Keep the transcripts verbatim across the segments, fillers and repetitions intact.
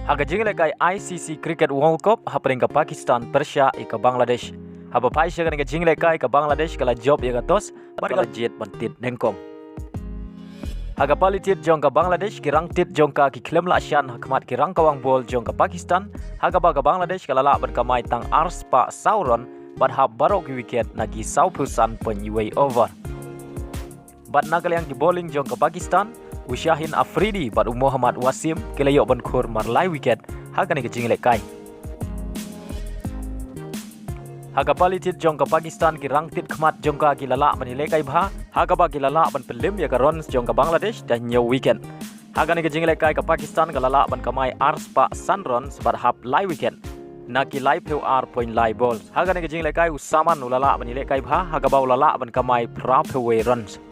Ha ka jingïalehkai I C C Cricket World Cup hapdeng ka Pakistan pyrshah ïa ka Bangladesh. Haba phai sha kane ka jingïalehkai ka Bangladesh ka la jop ïa ka toss bad ka la jied ban tied nyngkong. Ha ka pali tied jong ka Bangladesh ki rangtied jong ka ki khlem lah shan ha khmat ki rangkawang bol jong ka Pakistan, ha kaba ka Bangladesh ka la lah ban kamai tang ar spah saw run bad hap baroh ki wicket na ki sawphew san point wei over. Bad na ka liang ki bowling jong ka Pakistan, u Shaheen Afridi bad u Mohammad Wasim ki la ïoh ban khur mar lai wicket ha kane ka jingïalehkai. Ha ka pali tied jong ka Pakistan ki rangtied khmat jong ka ki la lah ban ïalehkai bha, ha kaba ki la lah ban pynlip ïa ka runs jong ka Bangladesh da hynñiew wicket. Ha kane ka jingïalehkai ka Pakistan ka la lah ban kamai ar spah san runs bad hap lai wicket na ki laiphew ar point lai balls. Ha kane ka jingïalehkai u Saman u la lah ban ïalehkai bha, ha kaba u la lah ban kamai phraphew wei runs.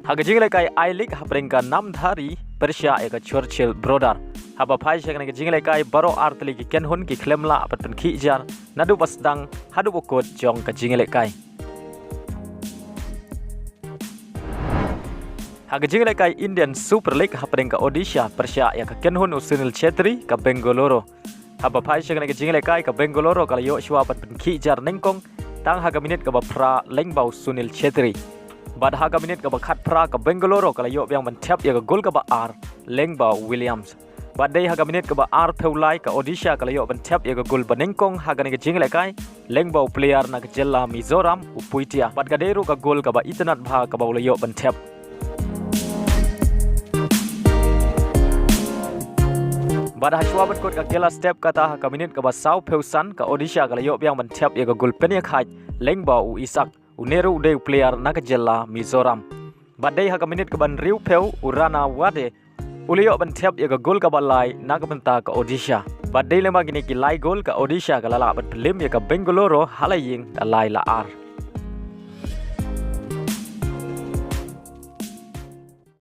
Ha ka jingïalehkai I-League hapdeng ka Namdhari pyrshah ïa ka Churchill Brother. Haba phai sha kane ka jingïalehkai baroh ar tylli ki kynhun ki khlem lah ban pynkhih jar naduh ba sdang haduh ba kut jong ka jingïalehkai. Ha ka jingïalehkai Indian Super League hapdeng ka Odisha pyrshah ïa ka kynhun u Sunil Chhetri ka Bengaluru. Haba phai sha kane ka jingïalehkai ka Bengaluru ka la ïoh shuwa ban pynkhih jar nyngkong tang ha ka minit kaba phra lyngba u Sunil Chhetri. Bad ha ka minit kaba khatphra ka Bengaluru ka la ïoh biang ban thep ïa ka gol kaba ar lyngba u Williams. Bad dei ha ka minit kaba arphew lai ka Odisha ka la ïoh ban thep ïa ka gol ba nyngkong ha kane ka jingïalehkai lyngba u player na ka jylla Mizoram u Puitia. Bad ka dei ruh ka gol kaba itynnad bha kaba u la ïoh ban thep. Bad ha shuwa ban kut ka khela step kata ha ka minit kaba sawphew san ka Odisha ka la ïoh biang ban thep ïa ka gol pynïakhait lyngba u Isak. Une ruh u dei u player na ka jylla Mizoram. Bad dei ha ka minit kaba hynriewphew u Ranawade u la ïoh ban thep ïa ka gol kaba lai na ka bynta ka Odisha. Bad dei lyngba kine ki lai gol ka Odisha ka la lah ban pynlip ïa ka Bengaluru ha la ïing da lai la ar.